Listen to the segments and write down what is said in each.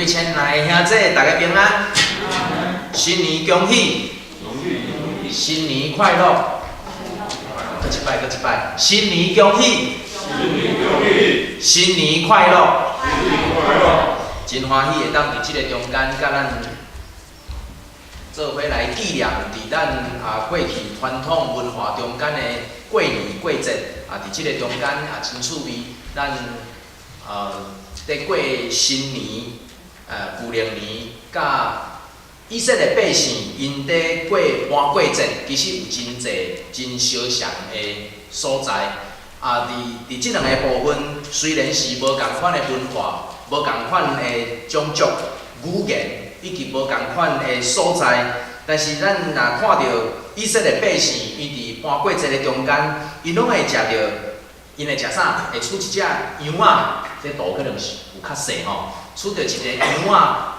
幾千來兄弟，大家平安，新年恭喜，新年快樂，閣一擺，閣一擺，新年恭喜，新年快樂，真歡喜會當佇這个中間，佮咱做伙來紀念佇咱過去傳統文化中間的過年過節啊，佇這个中間也真趣味，咱佇過新年。舊曆年，佮以色列百姓𪜶佇過盤過節，其實有真濟真相像的所在。佇這兩个部分，雖然是無仝款的文化、無仝款的種族、語言，以及無仝款的所在，但是咱若看著以色列百姓，𪜶佇盤過節的中間，𪜶攏會食著，𪜶會食啥？會取一隻羊仔，這圖可能是有較細吼。取著一个羊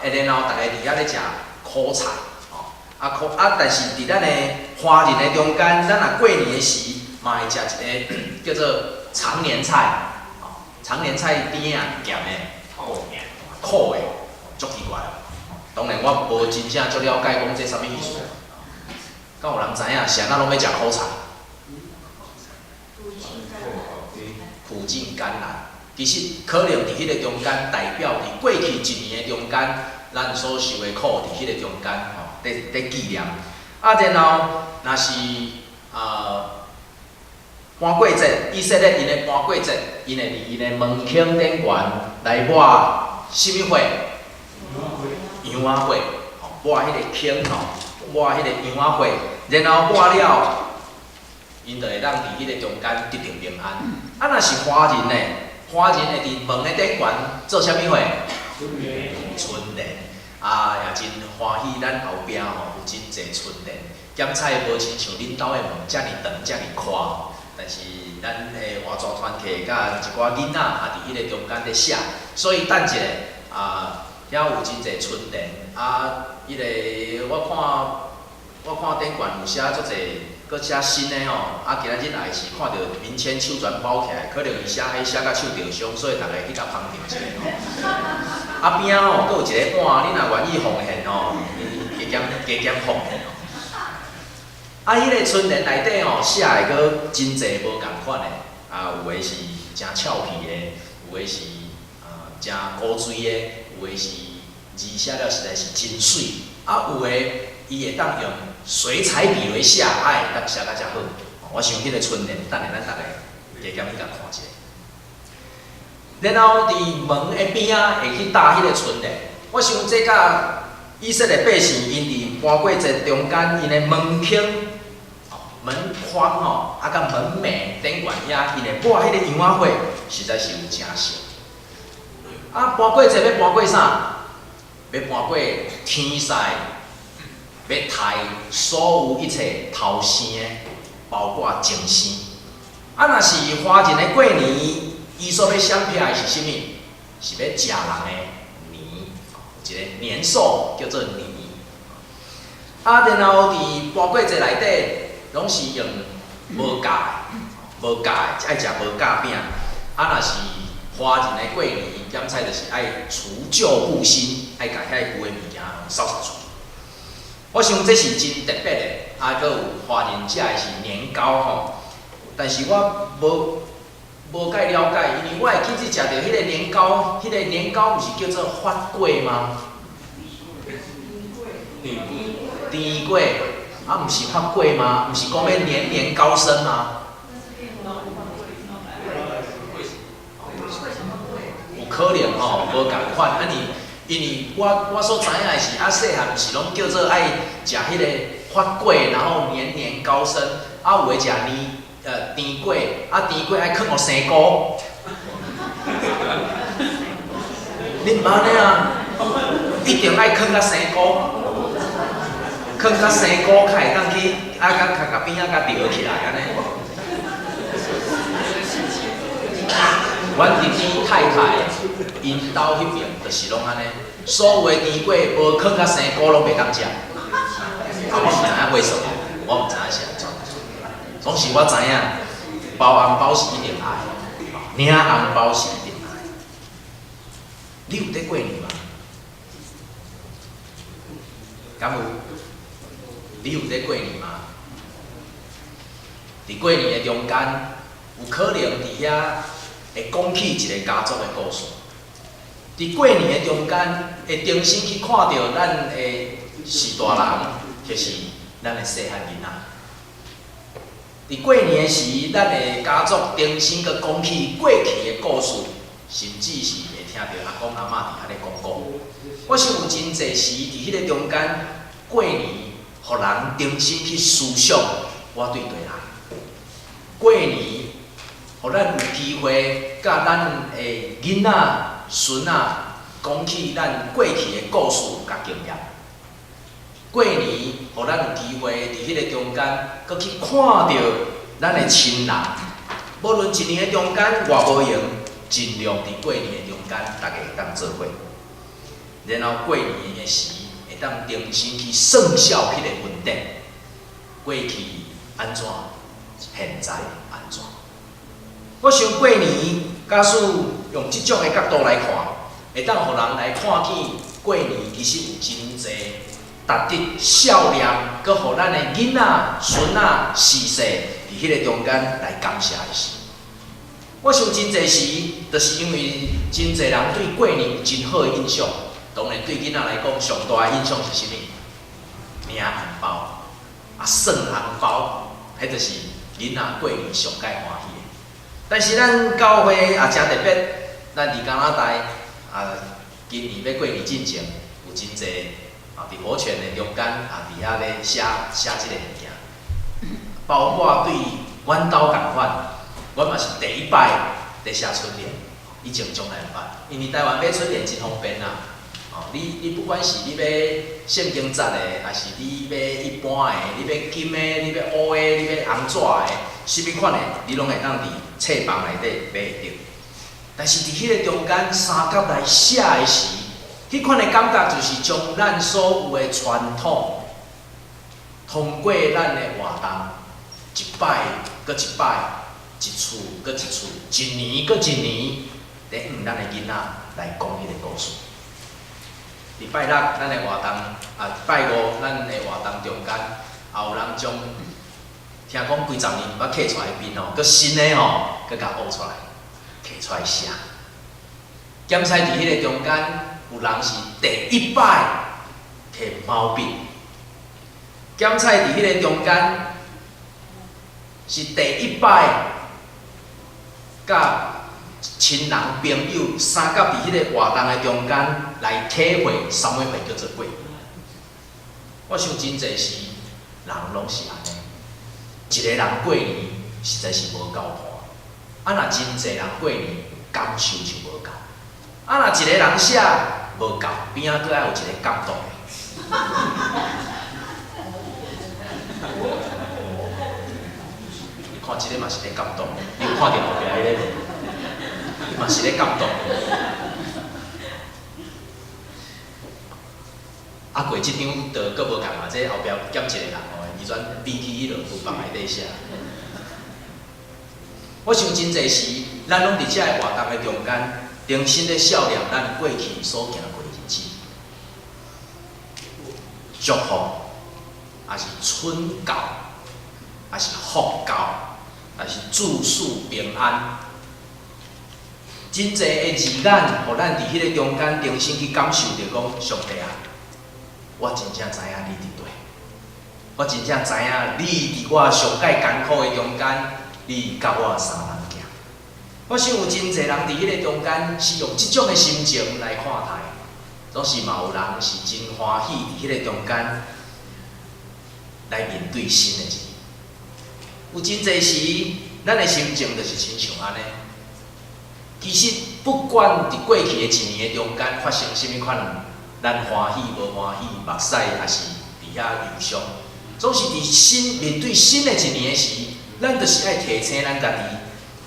仔，然後逐家佇遐咧食苦菜，吼，苦啊！但是佇咱的華人的中間，咱若過年的時，嘛會食一个叫做長年菜，吼，長年菜甜仔鹹的，苦的，足奇怪。當然我無真正足了解講這啥物意思。敢有人知影？啥人攏欲食苦菜？苦盡甘來。其實可能佇彼个中間，代表佇過去一年的中間，咱所受的苦，佇彼个中間吼，佇紀念。然後若是盤過節，以色列𪜶的盤過節，𪜶會佇𪜶的門框頂懸來抹啥物火？羊仔血，吼，抹彼个框吼，抹彼个羊仔血，然後抹了，𪜶就會當佇彼个中間得著平安。若是華人呢？華人會佇門的頂懸做啥物貨？春聯。也真歡喜，咱後壁吼有真濟春聯。檢彩無親像恁兜的門遮爾長、遮爾寬，但是咱的活動團體佮一寡囡仔佇彼个中間咧寫，所以等一下遐有真濟春聯。彼个我看頂懸有寫足濟，閣寫新的吼。今仔日也是看著民謙手全包起來，可能伊寫彼寫甲手著傷，所以逐家去共捧場一下吼。邊仔吼，閣有一个碗，恁若願意奉獻吼，伊加減加減奉獻吼。彼个春聯內底吼寫的閣真濟無仝款的，有的是誠俏皮的，有的是誠古錐的，有的是字寫了實在是真媠，有的伊會當用水彩筆來寫，會當寫甲誠好。我想彼个春聯，等下咱逐家加減去共看一下。然後佇門的邊仔會去貼彼个春聯，我想這佮以色列百姓𪜶佇盤過節中間，𪜶的門框、門框吼，佮門楣頂懸遐，𪜶會抹彼個羊仔血，實在是有誠像。盤過節欲盤過啥？欲盤過天使，欲刣所有一切頭生的，包括前生。若是華人的過年，伊所欲閃避的是啥物？是欲食人的年，一個年獸叫做年。然後佇盤過節內底，攏是用無酵的，無酵的，愛食無酵餅。若是華人的過年，檢彩就是愛除舊布新，愛共遐舊的物件掃掃出去。我想這是真特別的，閣有華人食的是年糕吼，但是我無介了解，因為我會記得食著彼個年糕，彼個年糕毋是叫做發粿嗎？甜粿，毋是發粿嗎？毋是講欲年年高升嗎？有可能吼，無仝款，因為我所知影的是，細漢毋是攏叫做愛食彼个發粿，然後年年高升，有的食甜粿，甜粿愛囥予生菇。你毋捌按呢啊？一定愛囥甲生菇，囥甲生菇較會當去，佮共邊仔共著起來按呢。阮弟弟太太𪜶兜彼爿就是攏按呢，所有的甜粿無囥甲生菇攏袂當食。我毋知影為什麼，我毋知影是按怎。總是我知影，包紅包是一定愛，領紅包是一定愛。你有佇過年嗎？敢有？你有咧過年嗎？佇過年的中間，有可能佇遐會講起一个家族的故事。佇過年的中間，會重新去看著咱的序大人，就是咱的細漢囡仔。佇過年的時，咱的家族重新閣講起過去的故事，甚至是會聽著阿公阿嬤佇遐咧講講。我想有真濟時佇彼个中間過年，予人重新去思想我對佗來。過年，予咱有機會佮咱的囡仔、孫仔講起咱過去的故事佮經驗。過年，予咱有機會佇彼个中間，閣去看著咱的親人。無論一年的中間偌無閒，盡量佇過年的中間，逐家會當做伙。然後過年的時，會當重新去算數彼個恩典，過去按怎，現在按怎。我想過年，假使用這種的角度來看，會當予人來看見過年其實有真濟值得笑念，閣予咱的囡仔、孫仔、序世佇彼个中間來感謝的事。我想真濟時，就是因為真濟人對過年有真好的印象。當然對囡仔來講，上大的印象是啥物？領紅包，啊，算紅包，彼就是囡仔過年上蓋歡喜的。但是咱教會也誠特別，咱佇加拿大啊，今年欲過年進前，有真濟啊，佇火泉的中間啊，佇遐咧寫寫這个物件，包括對阮兜仝款，阮嘛是第一擺咧寫春聯，以前從來毋捌，因為台灣買春聯真方便啦。哦，你不管是你欲聖經節的，抑是你欲一般的，你欲金的，你欲烏的，你欲紅紙的，啥物款的，你攏會當佇冊房內底買會著。但是佇彼个中間相佮來寫的時，彼款的感覺就是將咱所有的傳統，通過咱的活動，一擺閣一擺，一次閣一次，一年閣一年，咧向咱的囡仔來講彼个故事。佇拜六，咱的活動啊，拜五咱的活動中間，也有人將聽講幾十年毋捌揢出來的筆吼，閣新的吼，閣共挖出來，揢出來寫。檢採佇彼个中間，有人是第一擺摕毛筆。檢採佇彼个中間，是第一擺佮親人朋友相佮佇彼个活動的中間來體會啥物貨叫做過。我想真濟時人攏是按呢，一個人過年實在是無夠伴，啊若真濟人過年感受就無仝。啊若一個人寫無夠，邊仔閣愛有一個感動的。你看這个嘛是咧感動，你有看著後壁彼个無？伊嘛是咧感動。啊，過這張就閣無仝啊！這後壁減一個人吼，伊全比起彼落廚房內底寫。我想真濟時，咱攏佇這个活動的中間，重新咧笑念咱過去所行過的日子，祝福，抑是春教，抑是福教，抑是諸事平安。真濟的字眼，予咱佇彼个中間重新去感受著講，上帝啊，我真正知影你佇佗，我真正知影你佇我上蓋艱苦的中間，你佮我相同行。我想有真濟人佇彼个中間是用這種的心情來看待，總是嘛有人是真歡喜佇彼个中間來面對新的一年。有真濟時，咱的心情就是親像按呢。其實不管佇過去的一年的中間發生啥物款，咱歡喜無歡喜，目屎抑是佇遐憂傷，總是佇新面對新的一年的時，咱就是愛提醒咱家己，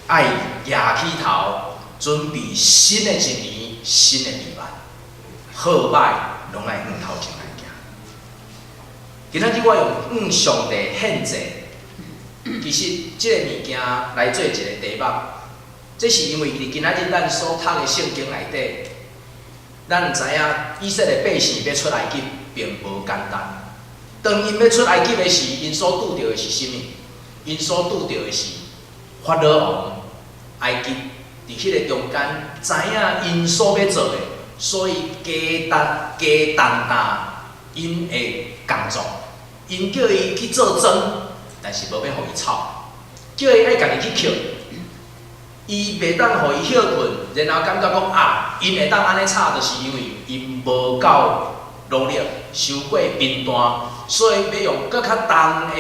愛舉起頭，準備新的一年，新的希望，好歹攏愛向頭前來行。今仔日我用向上帝獻祭，其實這个物件來做一个題目。這是因為佇今仔日咱所讀的聖經內底，咱知影以色列百姓欲出埃及，並無簡單。當𪜶欲出埃及的時，𪜶所拄著的是啥物？𪜶所拄著的是法老王埃及佇彼个中間知影𪜶所欲做的，所以加擔加重擔𪜶的工作。𪜶叫伊去做莊，但是無欲予伊吵，叫伊愛家己去抾，伊袂當予伊歇睏，然後感覺講啊，𪜶會當按呢吵，就是因為𪜶無夠努力，傷過貧惰，所以欲用閣較重的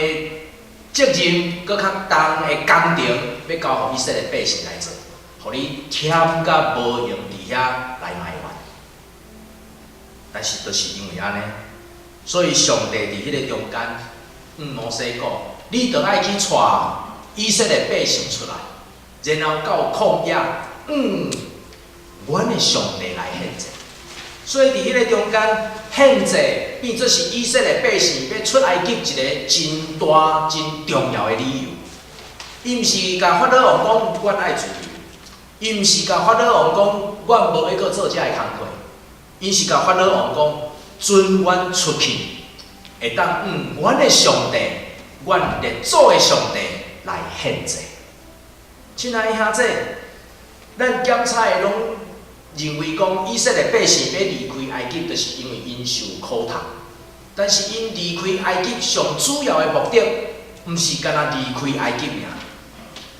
責任，閣較重的工程，欲交予以色列百姓來做，予你忝甲無閒佇遐來埋怨。但是，就是因為按呢，所以上帝佇彼个中間，向摩西講：你著愛去帶以色列百姓出來，然後到曠野，阮的上帝來獻祭。所以佇彼个中間獻祭，變做是以色列百姓欲出埃及一个真大、真重要的理由。伊毋是共法老王講，阮愛自由；伊毋是共法老王講，阮無欲閣做這个工課。伊是共法老王講，准阮出去，會當向阮的上帝，阮列祖的上帝來獻祭。親愛的兄弟，咱檢查的攏認為講，以色列百姓欲離開埃及，就是因為𪜶受苦痛。但是𪜶離開埃及上主要的目的，毋是干焦離開埃及爾。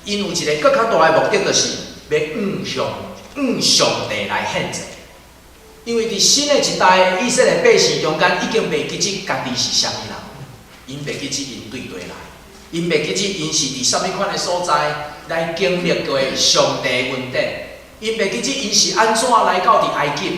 𪜶有一个閣較大的目的，就是欲向向上帝來獻祭。因為佇新的一代以色列百姓中間，已經袂記得家己是啥物人，𪜶袂記得𪜶對佗來，𪜶袂記得𪜶是佇啥物款的所在來經歷過上帝的恩典，𪜶袂記得𪜶是按怎來到佇埃及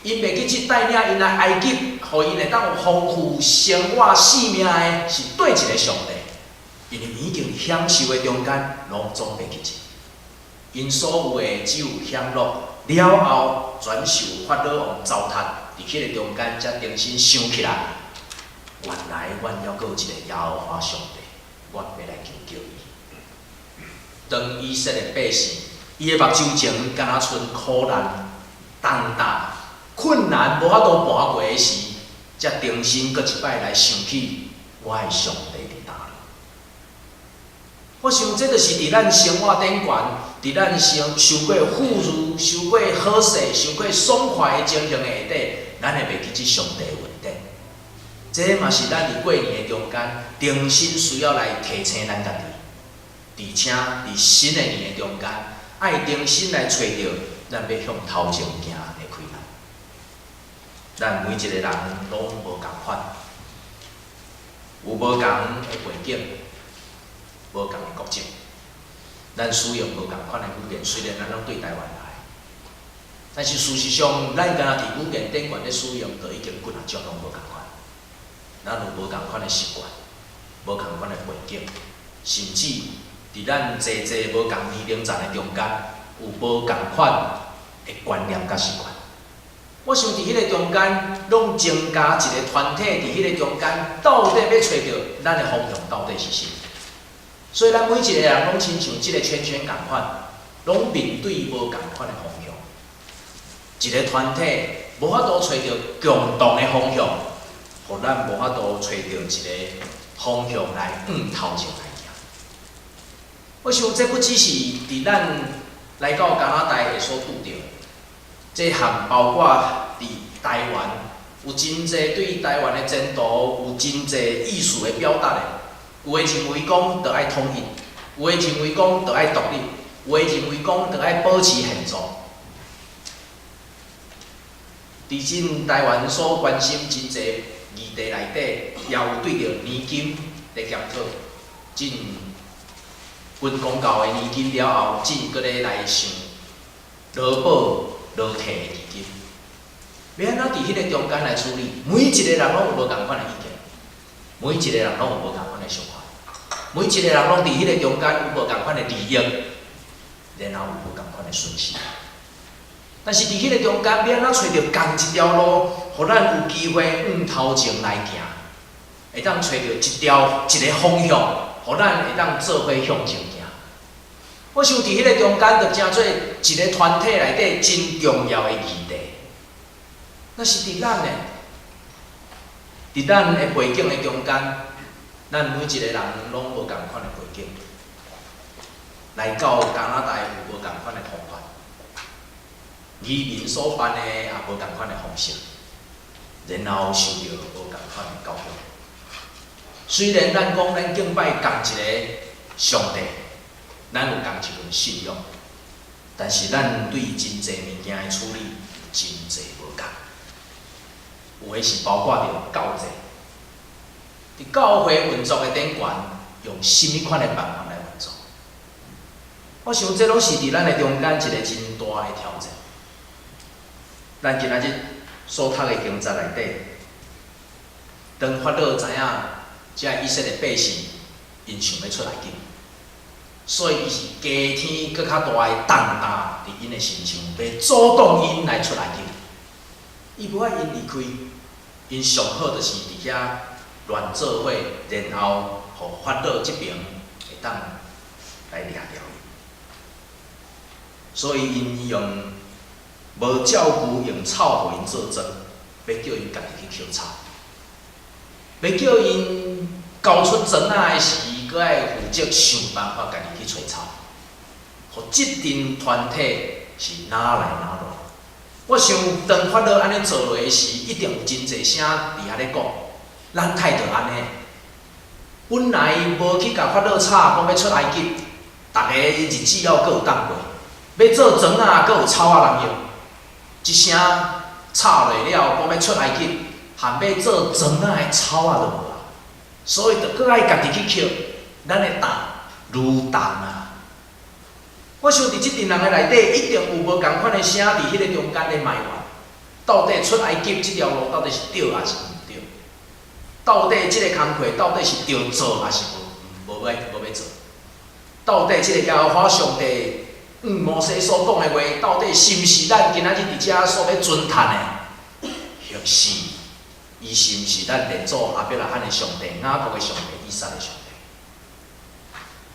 ，𪜶袂記得帶領𪜶來埃及，予𪜶會當有豐富生活性命的是佗一个上帝，因為已經享受的中間，攏總袂記得，𪜶所有的只有享樂。了後，轉受法老王糟蹋，佇彼個中間才重新想起來，原來阮猶閣有一个耶和華上帝，阮欲來求叫伊。當以色列百姓，伊的目睭前敢若賰苦難、重擔、困難，無法度跋過的時，才重新閣一擺來想起我的上帝佇佗落。我想這就是佇咱生活頂懸，佇咱受受過富裕、受過好勢、受過爽快的情形下底，咱會袂記得上帝的恩典。這嘛是咱佇過年的中間，重新需要來提醒咱家己，而且佇新的年的中間，愛重新來揣著咱欲向頭前行的氣力。咱每一个人攏無仝款，有無仝的背景，無仝的國籍，咱使用無仝款的語言，雖然咱攏對台灣來，但是事實上，咱敢若佇語言頂懸咧使用，就已經幾若種攏無仝款。咱有無仝款的習慣，無仝款的背景，甚至佇咱濟濟無仝年齡層的中間，有無仝款的觀念佮習慣。我想佇彼个中間，攏增加一个團體佇彼个中間，到底欲揣著咱的方向到底是啥？所以咱每一個人攏親像這个圈圈仝款，攏面對無仝款的方向。一个團體無法度揣著共同的方向，予咱無法度揣著一个方向來向頭前來行。我想這不只是佇咱來到加拿大會所拄著，這含包括佇台灣有真濟對台灣的前途有真濟意思的表達的。有的認為講著愛統一，有的認為講著愛獨立，有的認為講著愛保持現狀。佇今台灣所關心真濟議題內底，也有對著年金咧檢討。進軍公教的年金了後，進閣咧來想勞保勞退的基金，欲按怎佇彼个中間來處理？每一个人攏有無仝款的意見，每一个人攏有無仝款的想法，每一个人攏佇彼个中間有無仝款的利益，然後有無仝款的損失。但是佇彼个中間，欲按怎揣著仝一條路，予咱有機會向頭前來行，會當揣著一條一个方向，予咱會當做伙向前行。我想佇彼个中間，就成做一个團體內底真重要的議題。那是佇咱呢，佇咱的背景的中間，咱每一个人攏無仝款的背景，來到加拿大有無仝款的方法，移民所辦的也無仝款的方式，然後受著無仝款的教育。雖然咱講咱敬拜仝一个上帝，咱有仝一份信仰，但是咱對真濟物件的處理真濟無仝。有的是包括著教制，佇教會運作的頂懸，用啥物款的辦法來運作？我想這攏是佇咱的中間一个真大的挑戰。咱今仔日所讀的經節內底，當法老知影這以色列百姓𪜶想欲出埃及，所以伊是加添閣較大的重擔佇𪜶的身上，欲阻擋𪜶來出埃及。伊無愛𪜶離開，𪜶上好就是佇遐亂做伙，然後予法老這爿會當來掠著𪜶。所以𪜶用無照舊用草予𪜶做莊，欲叫𪜶家己去抾草，欲叫𪜶交出莊仔的時，閣愛負責想辦法家己去揣草，予這陣團體是哪來哪亂。我想當法老按呢做落時，一定有真濟聲佇遐咧講，咱態度按呢。本來無去共法老吵，講欲出埃及，逐个日子猶閣有當過，欲做莊仔，閣有草仔通用。一聲吵落了，講欲出埃及，含欲做莊仔的草仔都無啊，所以就閣愛家己去抾，咱的擔愈重啊。我想佇這陣人的內底，一定有無仝款的聲佇彼个中間咧埋怨，到底出埃及這條路到底是對抑是毋對？到底這个工課到底是著做抑是無無欲無欲做？到底這个耶和華上帝摩西所講的話，到底是毋是咱今仔日佇遮所欲尊嘆的？或是伊是毋是咱列祖亞伯拉罕的上帝、雅各的上帝、以撒的上帝？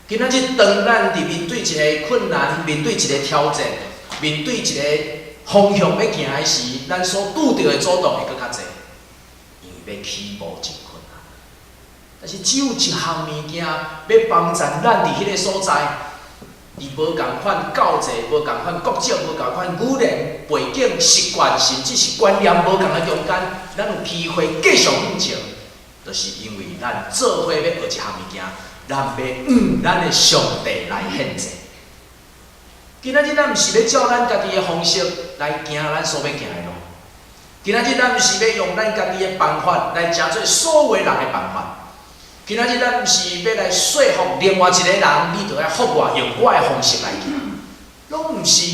今仔日當咱佇面對一个困難、面對一个挑戰、面對一个方向欲行的時，咱所拄著的阻擋會閣較濟，因為欲起步真困難。但是只有一項物件欲幫助咱佇彼个所在，佇無仝款教制、無仝款國籍、無仝款語言背景、習慣，甚至是觀念無仝的中間，咱有機會繼續向前，就是因為咱做伙欲學一項物件。咱欲向咱的上帝來獻祭。今仔日咱毋是欲照咱家己的方式來行咱所欲行的路。今仔日咱毋是欲用咱家己的辦法來成做所有人的辦法。今仔日咱毋是欲來說服另外一個人，你著愛服我，用我的方式來行，攏毋是。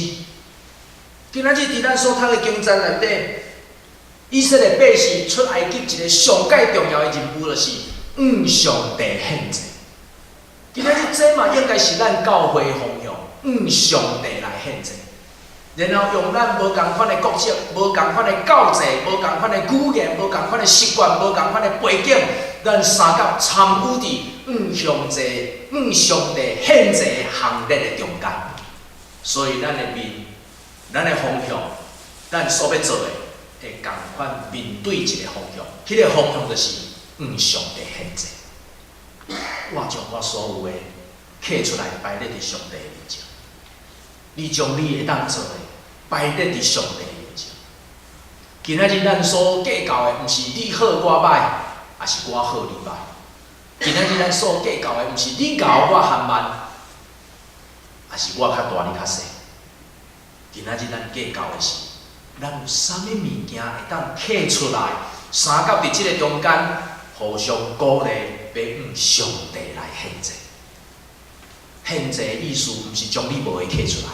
今仔日佇咱所讀的經節內底，以色列百姓出埃及一個上蓋重要的任務，就是向上帝獻祭。今仔日這嘛應該是咱教會方向，向上帝來獻祭，然後用咱無仝款的國籍、無仝款的教制、無仝款的語言、無仝款的習慣、無仝款的背景，咱相佮參與佇向上帝、向上帝獻祭的行列的中間。所以咱的面、咱的方向、咱所欲做的，會仝款面對一个方向，彼个方向就是向上帝獻祭。我將我所有的揢出來擺列佇上帝面前，你將你會當做的擺列佇上帝面前。今仔日咱所計較的，毋是你好我歹，抑是我好你歹。今仔日咱所計較的，毋是你𠢕我含慢，抑是我較大你較細。今仔日咱計較的是，咱有啥物物件會當揢出來，相佮佇這个中間互相鼓勵，欲向上帝來獻祭。獻祭的意思，毋是將你無的揢出來。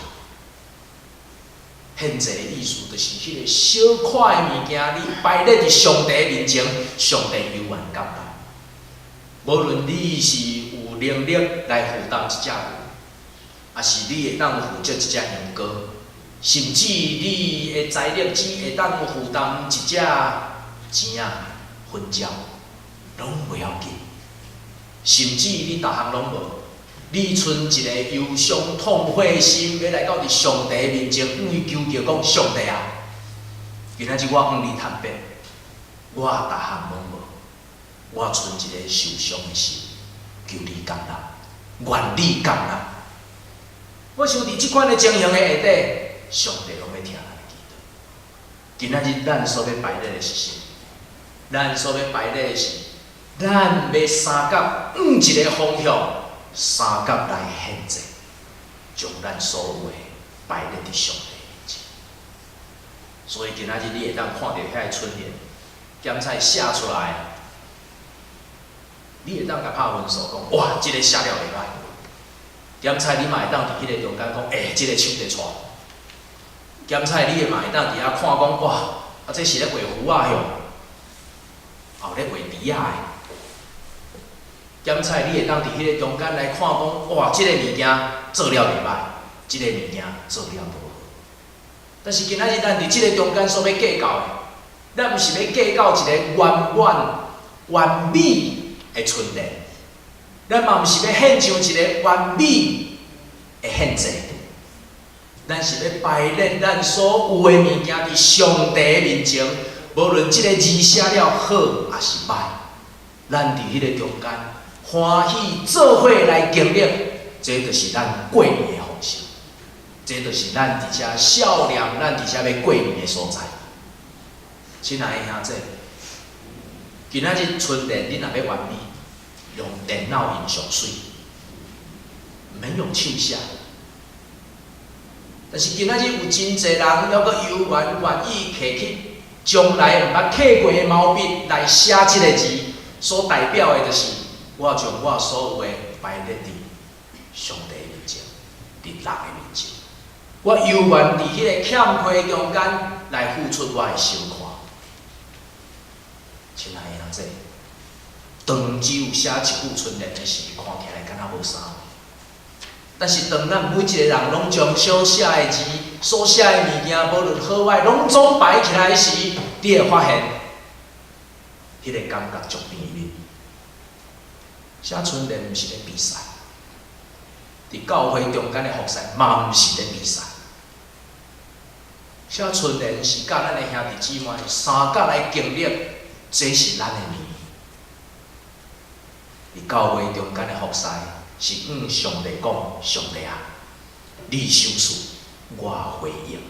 獻祭的意思，就是彼个小塊的物件，你擺列佇上帝面前，上帝猶原感動。無論你是有能力來負擔一隻牛，抑是你會當負責一隻羊羔，甚至你的財力只會當負擔一隻錢仔、粉蕉，攏袂要緊。甚至你逐項攏無，你賰一個憂傷痛悔心，欲來到佇上帝面前，向伊求告講：上帝啊，今仔日我向你坦白，我逐項攏無。我存一个受傷的心，求你接納，願你接納。我想佇這款的情形的下底，上帝攏欲聽咱的祈禱。今仔日咱所欲排列的是啥？咱所欲排列的是，咱欲相佮向一个方向，相佮來獻祭，將咱所有的排列佇上帝面前。所以今仔日你會當看著遐个春聯，檢菜寫出來，你會當共拍分數講，哇，這个寫了袂䆀。檢菜你嘛會當佇彼个中間講，欸，這个手佇掣。檢菜你會嘛會當佇遐看講，哇，啊這是咧畫符仔喲，有咧畫豬仔的。檢菜你會當佇彼个中間來看講，哇，這个物件做了袂䆀，這个物件做了無好。但是今仔日咱佇這个中間所欲計較的，咱毋是欲計較一個圓滿完美的春聯，咱嘛毋是欲獻上一个完美的獻祭，咱是欲排列咱所有的物件佇上帝的面前，無論這个字寫了好抑是䆀，咱佇彼个中間歡喜做伙來經歷，這就是咱過年的方式，這就是咱佇遮少年，咱佇遮欲過年的所在。親愛的兄弟，今仔日春聯你若欲完美，用電腦印上媠，毋免用手寫。但是今仔日有真濟人猶閣猶原願意提起從來毋捌刻過的毛筆來寫這个字，所代表的就是我將我所有的排列佇上帝面前，佇人的面前。我猶原佇彼个欠虧中間來付出我的心肝。親愛的兄弟，當只有寫一句春聯的時，看起來敢若無啥。但是當咱每一个人攏將所寫的字、所寫的物件，無論好壞，攏總擺起來時，你會發現，彼个感覺足甜蜜。寫春聯毋是咧比賽，佇教會中間的服侍嘛毋是咧比賽。寫春聯是佮咱的兄弟姊妹相佮來經歷，這是咱的年。佇教會中間的服侍是向上帝講：上帝啊，你賞賜，我回應。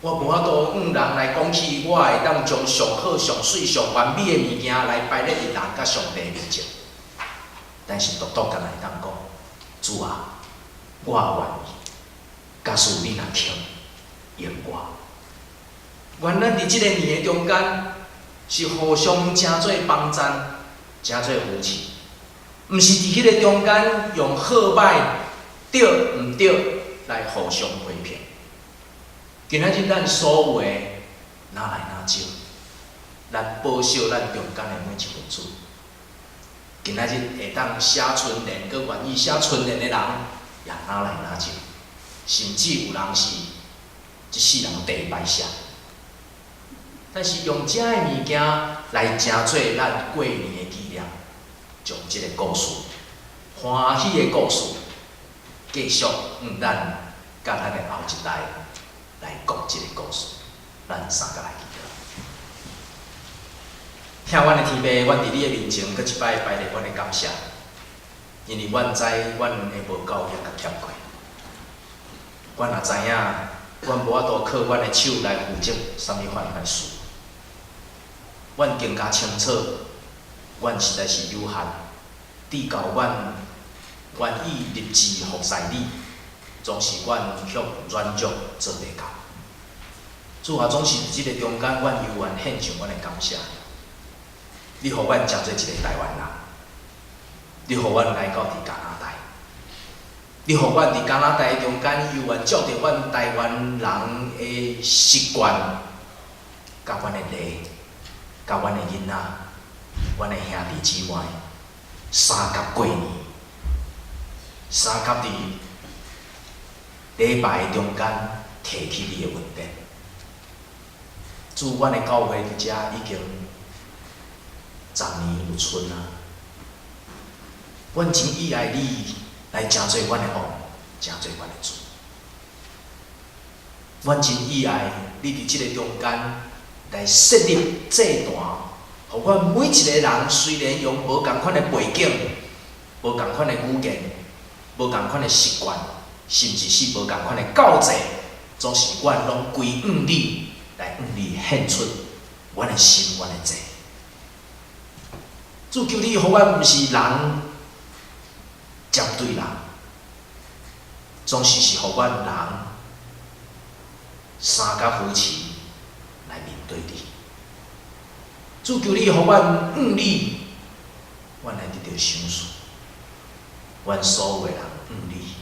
我無法度向人來講起，我會當將上好、上媠、上完美的物件來擺咧佇人佮上帝面前。但是獨獨敢若會當講：主啊，我願意。假使你若肯用我，原來佇這個年的中間，是互相成做幫贊，成做扶持，毋是佇彼个中間用好䆀、對毋對來互相批評。今仔日咱所有的若來若少，咱保守咱中間的每一份子。今仔日會當寫春聯，閣願意寫春聯的人，也若來若少。甚至有人是這世人第一擺寫，但是用這个物件來成做咱過年的紀念，將這個故事，歡喜的故事，繼續向咱佮咱的後一代來講這個故事，咱相佮來祈禱。疼阮的天父，阮佇你的面前，閣一擺排列阮的感謝，因為阮知阮的無夠也佮欠缺。阮也知影，阮無法度靠阮的手來負責啥物款的事。阮更加清楚，阮實在是有限，直到阮願意立志服侍你，總是阮卻軟弱做袂到。主啊，總是佇這个中間，阮猶原獻上阮的感謝。你予阮成做一个台灣人，你予阮來到佇加拿大。你予阮佇加拿大中間，猶原照著阮台灣人的習慣，佮阮的禮，佮阮的囡仔，阮的兄弟姊妹，相佮過年，相佮佇禮拜中間提起你的恩典。主，阮的教會佇遮已經10年有春啊！阮真倚愛你來成做阮的王，成做阮的主。阮真倚愛你佇這个中間來設立祭壇，予阮每一个人雖然用無仝款的背景、無仝款的語言、無仝款的習慣，甚至是無仝款的教制，總是阮攏歸向你，來向你獻出阮的心、阮的祭。主，求你予阮毋是人針對人，總是是予阮人三角扶持來面對你。主，求你予阮向你，阮來得著賞賜。阮所有的人向你，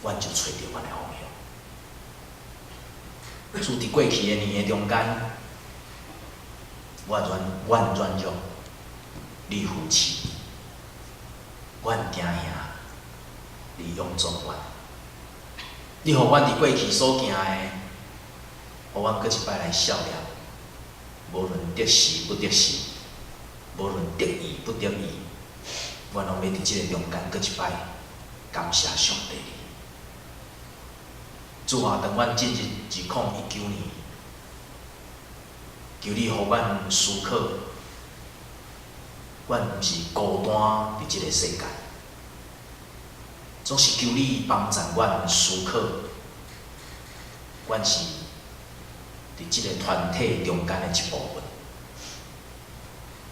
阮就揣著阮的方向。主，佇過去的年的中間，我軟阮軟弱，你扶持；阮驚嚇，你勇壯阮。你予阮佇過去所行的，予阮閣一擺來數念。無論得時不得時，無論得意不得意，阮攏欲佇這个中間閣一擺感謝上帝。主啊，當阮進入2019年，求你予阮思考，阮毋是孤單佇這个世界，總是求你幫助阮思考，阮是佇這个團體中間的一部分。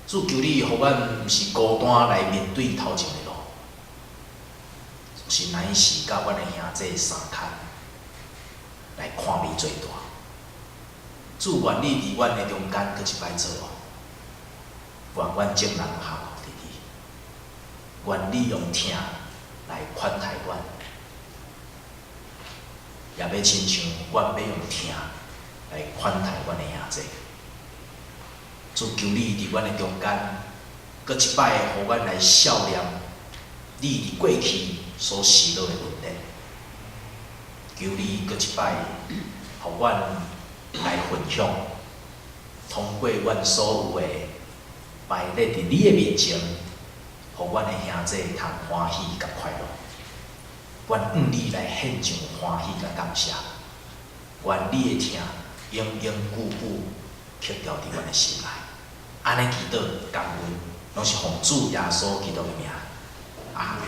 主，求你予阮毋是孤單來面對頭前的路，是乃是佮阮的兄弟相牽來看你做大。主，願你佇阮的中間閣一擺做王，願阮眾人降服佇你，願你用疼來款待阮，也欲親像阮欲用疼來款待阮的兄弟。主，求你佇阮的中間，閣一擺予阮來數念你佇過去所施落的恩典。求你閣一擺予阮來分享，通過阮所有的擺列佇你的面前，予阮的兄弟通歡喜佮快樂。阮向你來獻上歡喜佮感謝，願你的疼永永久久刻牢佇阮的心內。按呢祈禱感恩，攏是奉主耶穌基督的名。阿門。